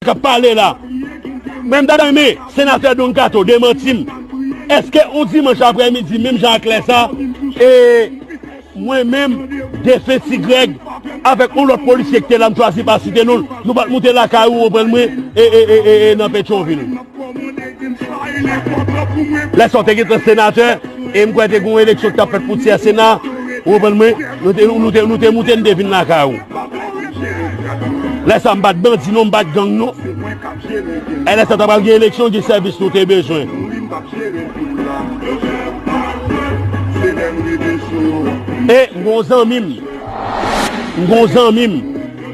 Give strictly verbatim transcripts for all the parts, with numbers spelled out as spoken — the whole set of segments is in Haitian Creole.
k ap pale la. Men m ta renmen senatè Don Kato demanti m. Èske yon dimanch aprèmidi, menm jan ak lè sa, e mwen menm, defen Ti Grèg, avèk yon lòt polisye ki te la, m chwazi pa site non l, nou pa t moute lakay ou, ou konprann mwen, e, e, e, e, e nan Petyonvil? Lè sa w te gentan senatè, e m kwè te gen yon eleksyon ki t ap fèt pou tyè Sena, ou konprann mwen? Nou te, nou te, nou te moute, n te vin lakay ou. Lè sa m pa t bandi non, m pa t gang non. E lè sa ta pral gen eleksyon, gen sèvis nou te bezwen. E m gon zanmi m. M gon zanmi m.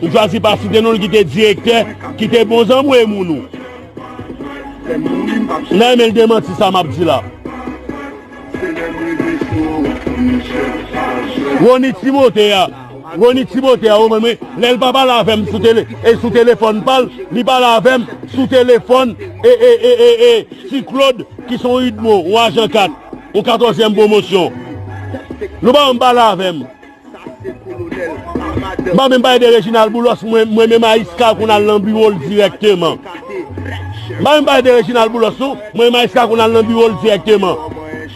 M chwazi pa site non l ki te direktè, ki te bon zanmi w e moun ou. M ta renmen l demanti sa m ap di la. Rony Timote a, Rony Timote a, ou konprann mwen, lè l pa pale avè m sou tele, e sou telefòn pa l, li pale avè m sou telefòn, e, e, e, e, e, Ti Claude, ki se yon UDMO, yon ajan kat, yon katòzyèm pwomosyon. Nou pa janm pale avè m. M pa menm pale de Reginald Boulos, mwen, mwen menm Ayiska konn al nan biwo l dirèkteman. M pa menm pale de Reginald Boulos, non. Mwen menm Ayiska konn al nan biwo l dirèkteman.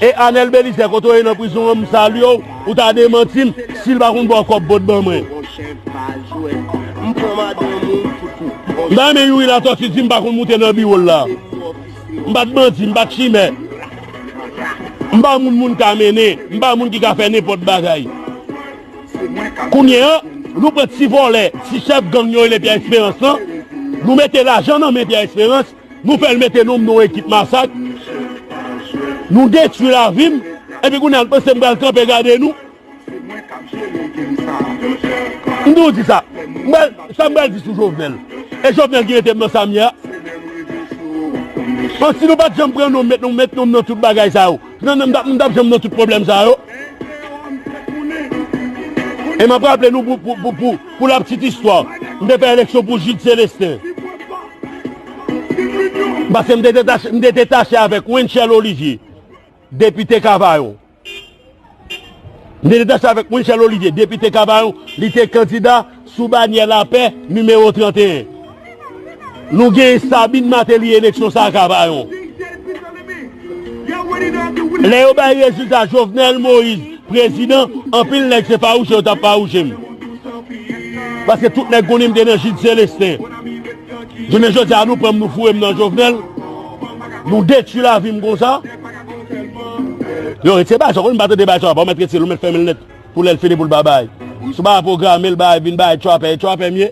E Anèl Belizè, kote w ye nan prizon an, m salye w, ou ta demanti m, si l pa konn ba w kòb, pot ban mwen. M ta renmen Youri Latòti di m pa konn moute nan biwo l la. M pa t bandi, m pa t chimè. M pa moun moun ka mennen, m pa moun ki ka fè nenpòt bagay. Kounye a, nou pran ti vòlè, ti chèf gang yo rele Pyè Esperans lan, nou mete lajan nan men Pyè Esperans, nou fè l mete non m nan yon ekip masak, nou detwi lavi m, epi kounye a nou panse m pral kanpe gade nou. M di w di sa, m pral, sa m pral di sou Jovenel. E Jovenel ki mete m nan sa m ye a. Bon, si nou pa t janm pran non m, met non m, met non m nan tout bagay sa yo. Nan, nan, m t ap, m t ap janm nan tout pwoblèm sa yo. E m ap raple nou pou, pou, pou, pou, pou la petite histoire, m te fè eleksyon pou Jude Célestin. Paske m te detache, m te detache avèk Wenchel Olivier, depite Kavayon. M te detache avèk Wenchel Olivier, depite Kavayon, li te kandida sou banyè Lapè, nimewo trannteyen. Nou genyen Sabine Martelly eleksyon sa a Kavayon. Lè yo bay rezilta Jovenel Moïse prezidan, anpil nèg se fawouche yo t ap fawouche m. Paske tout nèg konnen m te nan Jude Célestin. Jounen jodi a, nou pran m, nou foure m nan Jovenel. Nou detwi lavi m konsa. Yo, retire bagay sa, konn m pa tande bagay sa, pa w mèt retire l, ou mèt fèmen l nèt. Pou lè l fini pou l pa bay. Si w pa pwograme l, bay, vin bay trapè, e trapè m ye.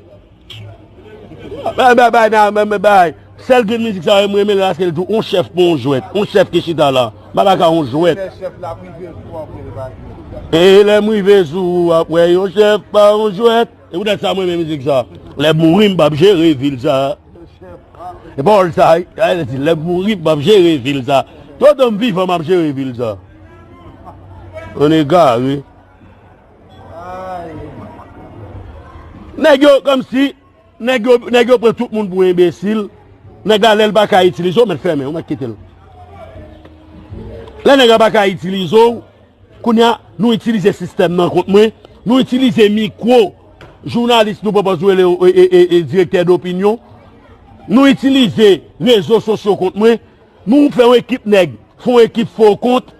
Bay, bay, bay, nan, bay, bay, bay. Sèl grenn mizik sa yo m renmen l la, se l di w, on chèf pa on jwèt. On chèf ki chita la. M pa ta ka on jwèt. E lè m rive sou ou, w ap wè yon chèf pa on jwèt. E poutèt sa mwen renmen mizik sa. Lè m mouri, m p ap jere vil sa. E pawòl sa, a, a, di, lè m mouri, m p ap jere vil sa. Toutan m vivan, m ap jere vil sa. On egare. Nèg yo, kòmsi, nèg yo, nèg yo pran tout moun pou enbesil. Nèg la, lè l pa ka itilize w, mèt fèmen, ou mèt kite l. Lè nèg la pa ka itilize w, kounye a, nou itilize sistèm nan kont mwen, nou itilize mikwo, jounalis nou pwopòz nou rele, e, e, e, e, direktè dopinyon, nou itilize rezo sosyo kont mwen, nou fè yon ekip nèg, fè yon ekip fo kont,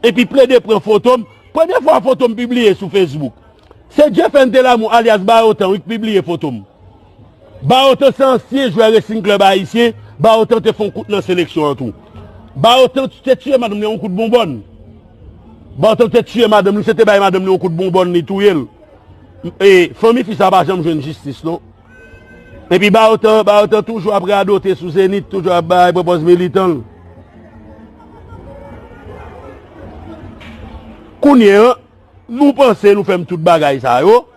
epi plede pran foto m. Premye fwa foto m pibliye sou Facebook, se Jefenn Delamour alyas Bayotan wi k pibliye foto m. Bayotan se ansyen jwè Racing Club Ayisyen, Bayotan te fè yon kout nan seleksyon an tou. Bayotan te tiye madanm li yon kout bonbòn. Bayotan te tiye madanm li, se te bay madanm li yon kout bonbòn, li touye l. E fanmi fi sa pa janm jwenn jistis non. Epi Bayotan, Bayotan toujou ap radote sou Zenith, toujou ap bay pwopòz militan l. Kounye a, nou panse nou fè m tout bagay sa yo,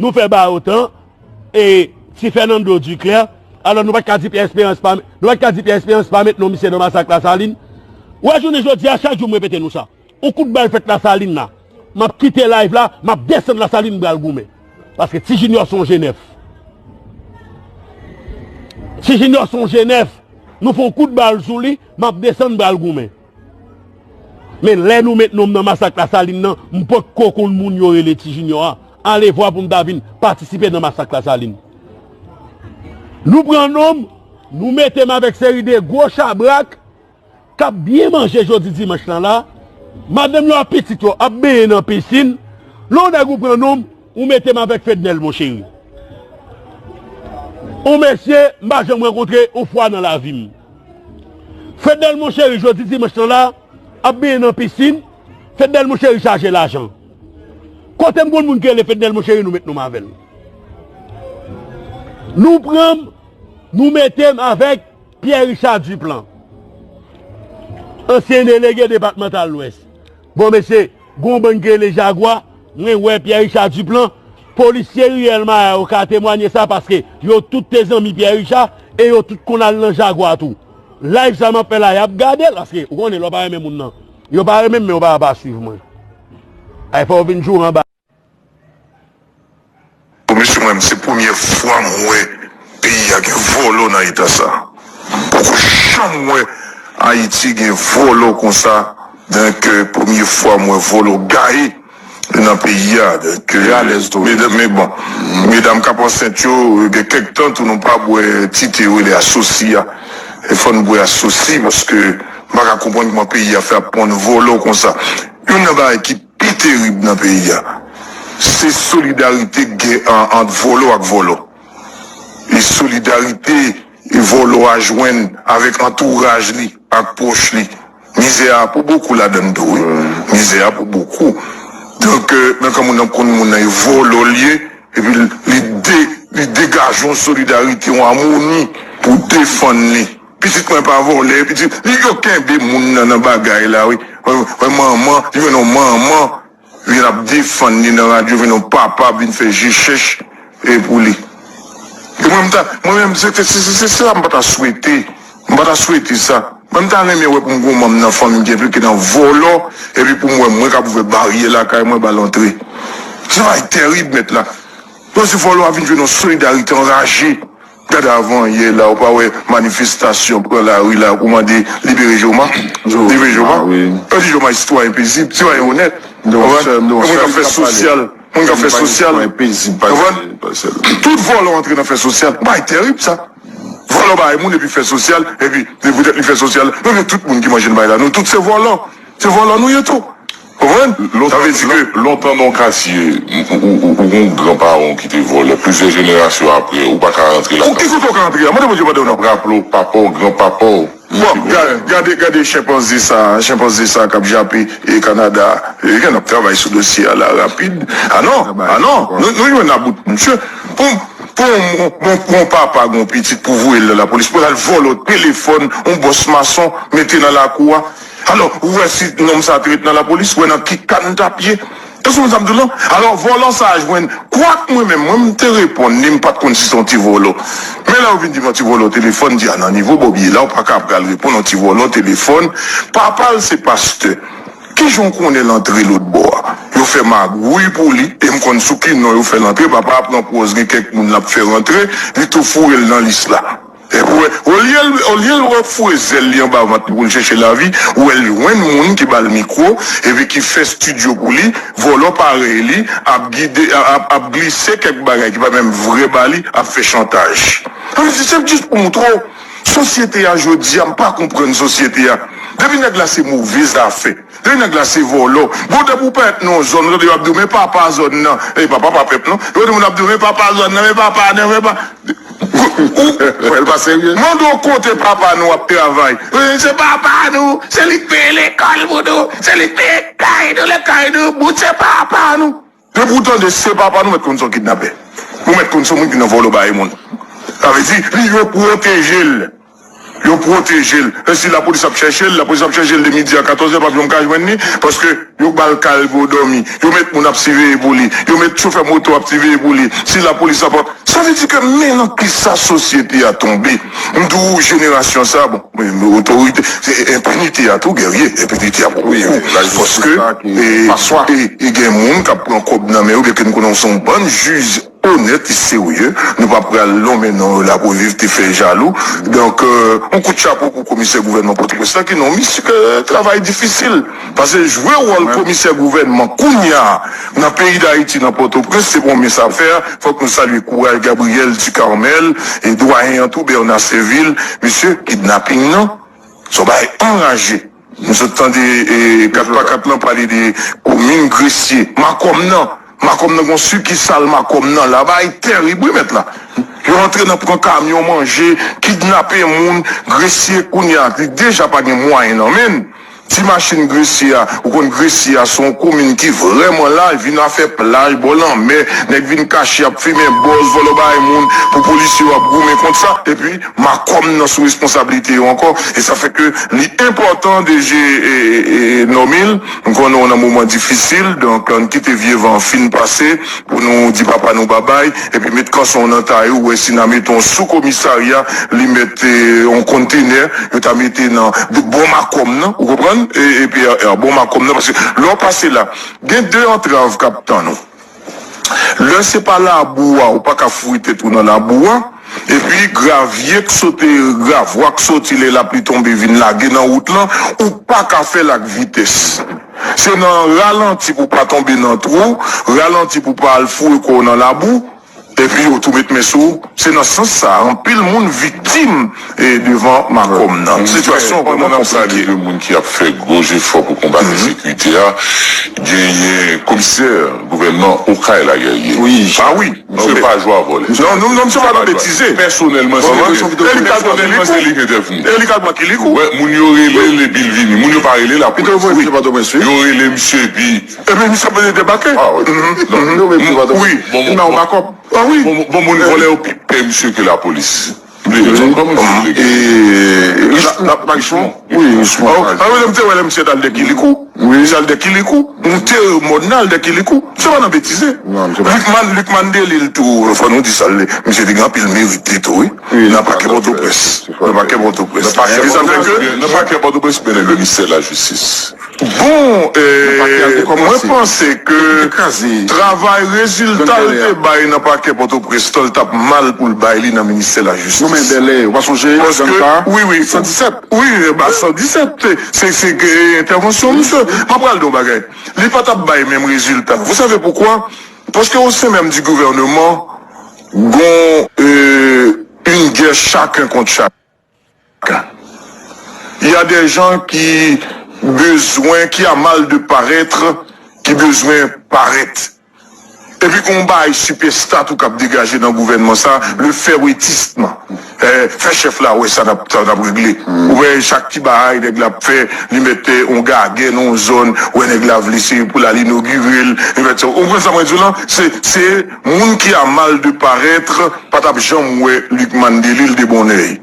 nou fè Bayotan, e, ti Fernando Duclair, alò nou pa t ka di Pyè Esperans pa, nou pa t ka di Pyè Esperans pa met non misye nan masak Lasalin. Ou wè jounen jodi a, chak jou m repete nou sa. On kout bal fèt Lasalin la. M ap kite live la, m ap desann Lasalin, m pral goumen. Paske Ti Junior se on jenèf. Ti Junior se on jenèf. Nou fè on kout bal sou li, m ap desann, m pral goumen. Men lè nou met non m nan masak Lasalin nan, m potko konn moun yo rele Ti Junior a. Alevwa pou m ta vin patisipe nan masak Lasalin. Nou pran non m, nou mete m avèk seri de gwo chabrak k ap byen manje jodi dimanch lan la. Madanm yo ak pitit yo ap benyen nan pisin. Lè yon nèg ou pran non m, ou mete m avèk Fednèl, moncheri. Yon mesye m pa janm rankontre yon fwa nan lavi m. Fednèl, moncheri, jodi dimanch lan la, ap benyen nan pisin. Fednèl, moncheri, chaje lajan. Kote m konn moun ki rele Fednèl, moncheri, nou met non m avè l. Nou pran m, nou mete m avèk Pierre Richard Duplan, ansyen delege depatmantal Lwès. Bon, mesye, gon bann ki rele Jagwa, mwen wè Pierre Richard Duplan, polisye Riyèl Maya yo ka temwanye sa, paske yo tout te zanmi Pierre Richard e yo tout konn al nan Jagwa tou. Live sa m ap fè la, y ap gade l, paske ou konnen lè w pa renmen moun nan, yo pa renmen m, men yo pa, pa swiv mwen. Ay, fò w vin joure anba. Bon, mesye, mwen, se premye fwa m wè peyi a gen vòlò nan eta sa. Poko janm wè Ayiti gen vòlò konsa. Donk, euh, premye fwa m wè vòlò gaye nan peyi a. Donk, euh, medam, men bon, medam k ap ansent yo, gen kèk tan tou nou pa bwè ti te yo rele asosi a. E fò n bwè asosi, paske m pa ka konprann kòman peyi a fè ap pran vòlò konsa. Youn nan bagay ki pi terib nan peyi a, se solidarite gen an, ant vòlò ak vòlò. E solidarite e vòlò a jwenn avèk antouraj li, ak pwòch li. Mizè a pou bokou ladann tou, wi. Mizè a pou bokou. Donk, euh, men kan moun nan konn moun nan e vòlò l ye, epi li de, li degaje yon solidarite, yon amoni pou defann li. Pitit mwen pa vòlè, pitit, li yo kenbe moun nan nan bagay la, wi. Wè, wè manman, li vin yon manman, vin ap defann li nan radyo, vin yon papa, vin fè je chèch, e pou li. E mwen, m ta, mwen menm, se, se, se, se, se sa m pa ta swete. M pa ta swete sa. Mwen, m ta renmen wè pou m gon manm nan fanmi m ki enplike nan vòlò, epi pou m wè mwen k ap ouvè baryè lakay mwen, ba l antre. Se bagay terib, mèt la. Yo di vòlò a vin jwenn yon solidarite anraje. Gade avan yè la, ou pa wè manifestasyon pran lari la pou mande libere Joma? Libere Joma? Yo di Joma se sitwayen pezib, sitwayen onèt. Konprann? Moun k ap fè sosyal. Moun k ap fè sosyal. Konprann? Tout vòlò antre nan fè sosyal. Bagay terib sa. Vòlò bay moun epi fè sosyal, epi poutèt li fè sosyal, nou tout moun ki manje nan bagay la, nou tout se vòlò. Se vòlò nou ye tou. Konprann? Sa vle di ke lontan nan yon katye, ou, ou, ou, ou gen yon gran paran w ki te vòlè, plizyè jenerasyon apre, ou pa ka rantre lakay. Ki kote w ka rantre a? Mande Bondye pardon non. Raple w, papa w, granpapa w. Bon, gade, gade, gade chenpanze sa, chenpanze sa k ap jape e Kanada, e gen ap travay sou dosye a la rapid. Ah non, ah non, nou, nou jwenn about misye. Pou, pou yon, yon, yon papa gen yon pitit pou voye l nan lapolis, pou l al vòlò telefòn yon bòs mason mete nan lakou a. Alò, ou wè si nonm sa te ret nan lapolis, ou wè nan ki ka n t ap ye? Èske w konn sa m di w lan? Alò, vòlò sa a jwenn. Kwak mwen menm, mwen, m te reponn li, m pa t konn si se yon ti vòlò. Men lè yo vin di m yon ti vòlò telefòn, m di, a, nan nivo Bòb ye la, ou pa ka pral reponn yon ti vòlò telefòn. Papa l se pastè. Kijan w konnen l antre lòtbò a? Yo fè magouy pou li, e m konn sou ki non yo fè l antre. Papa a pran pòz gen kèk moun l ap fè rantre, li tou foure l nan lis la. Epi w wè, olye l, olye l wè foure zèl li anba vant li pou l chèche lavi, ou wè l jwenn moun ki ba l mikwo, epi ki fè estidyo pou li, vòlò parèy li, ap gide, ap, ap glise kèk bagay ki pa menm vrè ba li, ap fè chantaj. Sa vle di, se jis pou montre w, sosyete a jodi a, m pa konprann sosyete a. Depi nèg la se move zafè. Depi nèg la se vòlò. Bon, depi w parèt nan yon zòn, ou tande yo ap di w, men papa zòn nan. E papa pa pèp, non. Yo di moun ap di w, men papa zòn nan, men papa nan, men pa. Ou, ou, ou, frè, l pa serye. Mande w kote papa nou ap travay. Wi, se papa nou. Se li k peye lekòl pou nou. Se li k peye kay nou, lekòl nou. Bout se papa nou. Depi w tande se papa nou, mèt konn se yon kidnapè. Ou mèt konn se yon moun ki nan vòlò bay moun. Sa vle di, li, yo pwoteje l. Yo pwoteje l. E si lapolis ap chèche l, lapolis ap chèche l de midi a katòz è, p ap janm ka jwenn li, paske yo ba l kay pou l dòmi. Yo met moun ap siveye pou li. Yo met chofè moto ap siveye pou li. Si lapolis ap, sa vle di ke men nan kisa sosyete a tonbe. M di w jenerasyon sa, bon, men, men otorite, se enpinite a tou, Guerrier, enpinite a pou bokou. Paske, e, e, e gen moun k ap pran kòb nan men yo, byen ke nou konnen se yon bann jij onèt, li serye. Nou pa pral lonmen non yo la pou viv te fè jalou. Donk, euh, yon kout chapo pou komisè gouvènman Pòtoprens la ki nan yon misyon, euh, travay difisil. Paske jwe wòl komisè gouvènman kounye a nan peyi Dayiti, nan Pòtoprens, se pa yon mens afè. Fòk nou salye kouraj Gabriel Ducarmel e dwayen an tou, Bernard Servil, mesye, kidnaping nan, se yon bagay anraje. Nou sot tande, e, kat pa kat lan pale de komin Gresye, Makòm nan. Makòm nan gon sikisal Makòm nan la, bagay tèrib wi mèt la. Yo antre nan pran kamyon manje, kidnape moun, Gresye kounye a, li deja pa gen mwayen nan men l. Ti machin Gresye a, ou konn Gresye a se yon komin ki vrèman laj, vin afè plaj, bò lanmè, nèg vin kache ap fimen bòz, vòlò bay moun, pou polisye yo ap goumen kont sa, epi Makòm nan sou responsablite yo ankò. E sa fè ke li enpòtan, D G, e, e, e, Normil, m konnen w nan moman difisil, donk, ann kite vye van an fin pase pou nou di papa nou babay, epi met kanson w nan tay ou, wè si n a mete yon sou komisarya, li mete yon kontenè, yo ta mete nan bò Makòm nan, ou konprann? E, epi, e, bò Makòm nan, paske lè w pase la, gen de antrav k ap tann ou. Lè se pa labou a, ou pa ka foure tèt ou nan labou a. Epi gravye k sote, gravwa k soti lè lapli tonbe vin lage nan wout lan, ou pa ka fè l ak vitès. Se nan ralanti pou pa tonbe nan twou, ralanti pou pa al foure kò w nan labou, epi yo tou met men sou ou. Se nan sans sa a, anpil moun viktim, e, devan Makòm nan. Sitiyasyon vrèman konplike. Pandan n ap salye de moun ki ap fè gwo jefò pou konbat ensekirite a, genyen komisè gouvènman Okay la, Guerrier. Wi. Ah wi. Misye pa jwe avè lè. Non, non, non, misye pa nan betize. Pèsonèlman, se li. Pèsonèlman, se li k entèvni. E li k al pran kilik ou. Wè, moun yo rele l epi l vini. Moun yo pa rele l ap. Pito yo voye misye Pòtoprens, wi. Yo rele misye epi. Epi misye ap debake. Ah, wi. Non, non, men Pito Pòtoprens. Wi. Bon, bon, bon. Ah wi. Bon, bon, moun vòlè yo pi pè misye ke lapolis. Wi. Kòman misye vle gen? E, la, la, Richemond. Wi, Richemond. Ah wi, lè m te wè lè misye t al dèyè kilik ou. Wi. Misye al dèyè kilik ou. Misye te mòn nan al dèyè kilik ou. Misye pa nan betize. Non, misye pa. Lucmane, Lucmane Delille tou, fò nou di sa, li, misye te gen anpil merit li tou, wi. Wi, nan pakè Pòtoprens. Nan pakè Pòtoprens. E sa fè ke nan pakè Pòtoprens, men nan ministè lajistis. Bon, e, mwen panse ke travay rezilta l te bay nan pakè Pòtoprens lan, l t ap mal pou l bay li nan ministè lajistis. Non, men Bèlè, ou pa sonje, Paske, wi, wi. San disèt. Wi, e, ba, san disèt, se, se, se, e, entèvansyon misye. M ap pral di yon bagay. Li pa t ap bay menm rezilta. Vous savez pourquoi? Parce que au sein même du gouvernement, gon, euh, une guerre chacun contre chacun. Il y a des gens qui besoin, qui a mal de paraître, ki bezwen parèt. Epi gon bagay sipèsta tou k ap degaje nan gouvènman sa, le fèwetism. Eh, fè chèf la wè sa n ap, sa n ap regle. Ou wè chak ti bagay nèg la ap fè, li mete yon gagè nan yon zòn, wè nèg la vle se pou l al inogire l, li mete sa. Ou konprann sa mwen di w lan? Se, se moun ki a mal de paraître pa t ap janm wè Lucmane Delille de bon èy.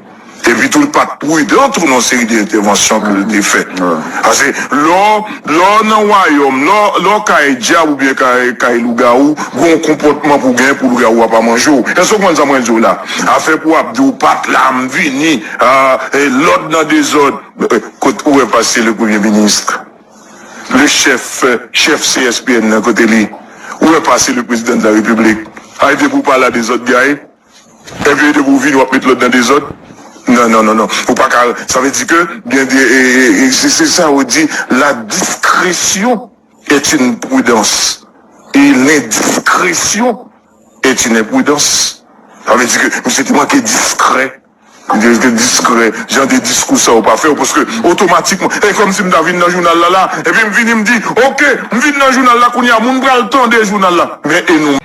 Epi tou, l pa t pridan tou nan yon seri de entèvansyon ke l te fè. Paske lè w, lè w nan wayòm, lè w, lè w kay dyab oubyen kay, kay lougawou, gon konpòtman pou w genyen pou lougawou a pa manje w. Èske w konprann sa mwen di w la? Afè pou w ap di w pa t la, m vini, ah, eh, lòd nan dezòd. Eh, kot ou wè pase le premye minis, le chèf, chèf C S P N nan, kote li? Ou wè pase le prezidan de la repiblik? Ay, depi w pale a dezòd, gay. Epi depi w vini, w ap met lòd nan dezòd? Non, non, non, non. Ou pa ka, sa vle di ke gen de, e, e, e, se, se sa yo di, la discrétion est une prudence. Et l'indiscrétion est une imprudence. Sa vle di ke misye te manke diskrè. Misye te diskrè. Jan de diskou sa yo pa fè yo, paske otomatikman, e kòmsi m ta vin nan jounal la la, epi m vini, m di, oke, m vin nan jounal la, kounye a, moun pral tande jounal la. Men e nou